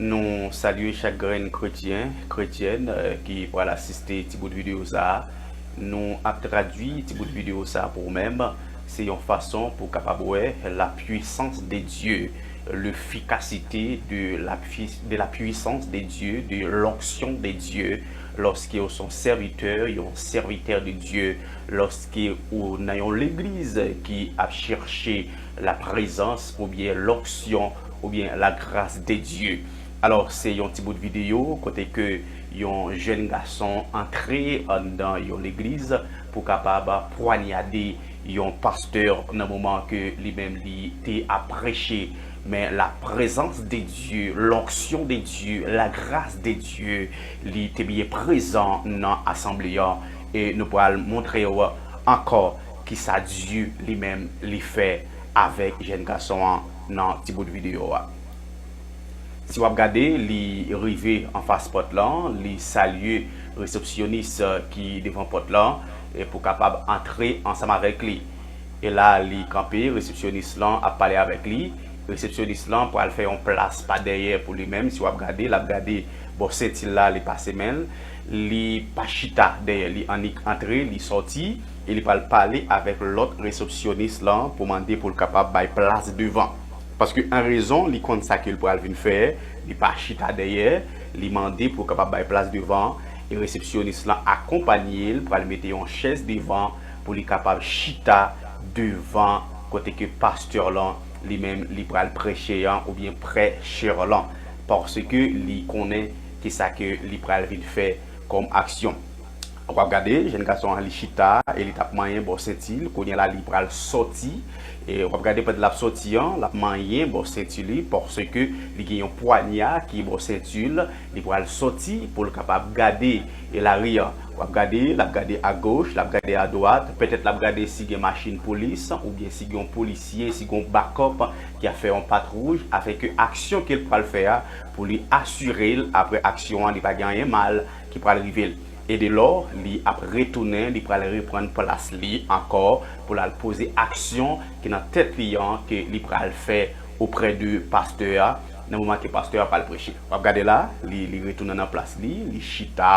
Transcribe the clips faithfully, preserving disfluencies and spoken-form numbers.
Nou salye chak grenn kretyen, kretyèn, eh, ki pral asiste ti bout videyo sa a. Nou ap tradui ti bout videyo sa a pou ou menm. Se yon fason pou w kapab wè la puissance de Dieu, l'efficacité de la pui-, de la puissance de Dieu, de l'onction de Dieu, lorsque w se yon sèvitè, yon sèvitè de Dieu, lorsque ou nan yon legliz ki ap chèche la présence oubyen l'onction oubyen la grâce de Dieu. Alò, se yon ti bout videyo kote ke yon jèn gason antre anndan yon legliz pou kapab pwanyade yon pastè nan moman ke li menm li te ap preche. Men la présence de Dieu, l'onction de Dieu, la grâce de Dieu, li te byen prezan nan asanble an. E nou pral montre w ankò kisa Dye li menm li fè avèk jèn gason an nan ti bout videyo a. Si w ap gade, li rive anfas pòt lan, li salye resepsyonis ki devan pòt lan, e pou kapab antre ansanm avèk li. E la, li kanpe, resepsyonis lan ap pale avèk li. Resepsyonis lan pral fè yon plas pa dèyè pou li menm. Si w ap gade, l ap gade bò senti l la, li pase men l. Li pa chita dèyè, li annik antre, li sòti, e li pral pale avèk lòt resepsyonis lan pou mande pou l kapab bay plas devan. Paske an rezon, li konn sa ke l pral vin fè, li pa chita dèyè, li mande pou kapab bay plas devan, e resepsyonis lan akonpanye l, pral mete yon chèz devan pou li kapab chita devan kote ke pastè lan, li menm, li pral preche an, oubyen prèchè lan, paske li konnen kisa ke li pral vin fè kòm aksyon. W ap gade, jèn gason an, li chita e li t ap manyen bò senti l. Kounye a la, li pral sòti. E w ap gade, pandan l ap sòti an, l ap manyen bò senti li, paske li gen yon pwanya ki bò senti l. Li pral sòti pou l kapab gade e lari an. W ap gade, l ap gade agoch, l ap gade adwat. Petèt l ap gade si gen machin polis, oubyen si gen yon polisye, si gen yon bakòp ki ap fè yon patwouy, afenke aksyon ke l pral fè a, pou li asire l, apre aksyon an, li pa gen anyen mal ki pral rive l. E de lò, li ap retounen, li pral reprann plas li ankò pou l al poze aksyon ki nan tèt li an, ke li pral fè oprè de pastè a, nan moman ke pastè a pral preche. W ap gade la, li, li retounen nan plas li, li chita,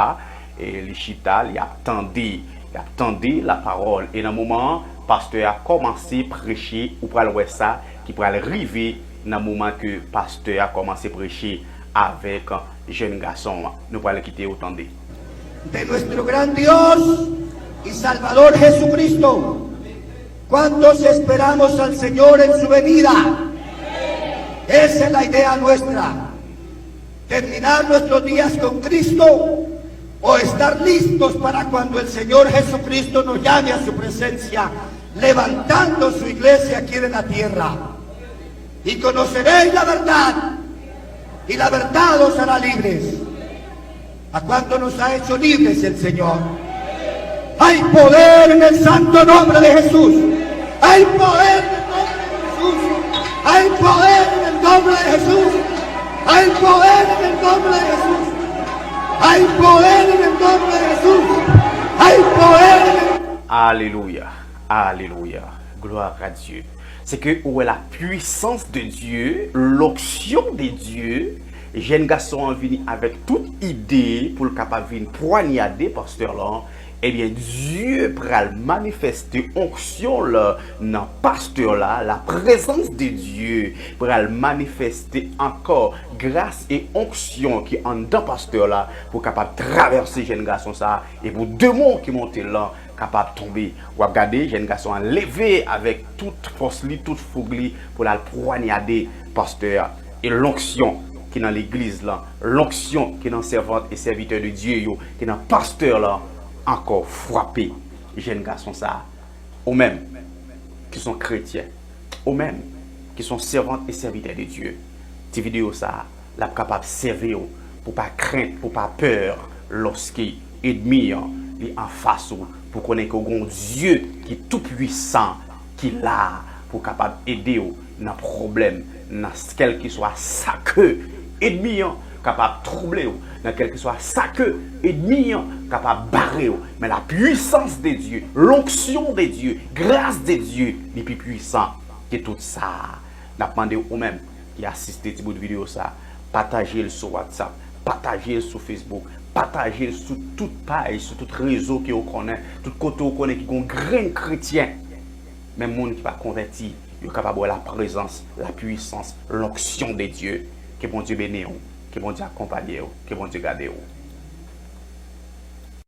e li chita, li ap tande, li ap tande lapawòl. E nan moman an, pastè a kòmanse preche, ou pral wè sa ki pral rive nan moman ke pastè a kòmanse preche avèk jèn gason an. Nou pral kite yo tande. De nuestro gran Dios y Salvador Jesucristo. ¿Cuántos esperamos al Señor en su venida? Esa es la idea nuestra. Terminar nuestros días con Cristo o estar listos para cuando el Señor Jesucristo nos llame a su presencia, levantando su iglesia aquí en la tierra. Y conoceréis la verdad, y la verdad os hará libres. ¿A cuánto nos ha hecho libres el Señor? Hay poder en el santo nombre de Jesús. Hay poder en el nombre de Jesús. Hay poder en el nombre de Jesús. Hay poder en el nombre de Jesús. Hay poder en el nombre de Jesús. Hay poder en el... Alelouya. Alelouya. Gloire à Dieu. Se ke ou wè la puissance de Dieu, l'onction de Dieu. Jèn gason an vini avèk tout ide pou l kapab vin pwanyade pastè lan. Ebyen, Dye pral manifeste onksyon l nan pastè la, la présence de Dieu pral manifeste ankò gras e onksyon ki anndan pastè la pou kapab travèse jèn gason sa a, e pou demon ki monte l lan kapab tonbe. W ap gade, jèn gason an leve avèk tout fòs li, tout foug li, pou l al pwanyade pastè a. E lonksyon ki nan legliz lan, lonksyon ki nan sèvant e sèvitè de Dye yo, ki nan pastè lan, ankò frape jèn gason sa a. Ou menm ki se yon kretyen, ou menm ki se yon sèvant e sèvitè de Dye, ti videyo sa a, l ap kapab sèvi w pou pa krent, pou pa pè, lòske enmi an li anfas ou, pou konnen ke w gen yon Dye ki toupwisan, ki la pou kapab ede w nan pwoblèm, nan kèlkeswa sa ke enmi an kapab twouble w, nan kèlkeswa sa ke enmi an kapab bare w. Men la puissance de Dieu, l'onction de Dieu, grâce de Dieu, li pi pwisan ke tout sa. N ap mande w, ou menm ki asiste ti bout videyo sa, Pataje l sou WhatsApp, pataje l sou Facebook, pataje l sou tout paj, sou tout rezo ke w konnen, tout kote w konnen ki gon grenn kretyen. Menm moun ki pa konvèti, yo kapab wè la prezans, la pwisans, lonksyon de Dye. Ke Bondye beni w, ke Bondye akonpanye w, ke Bondye gade w.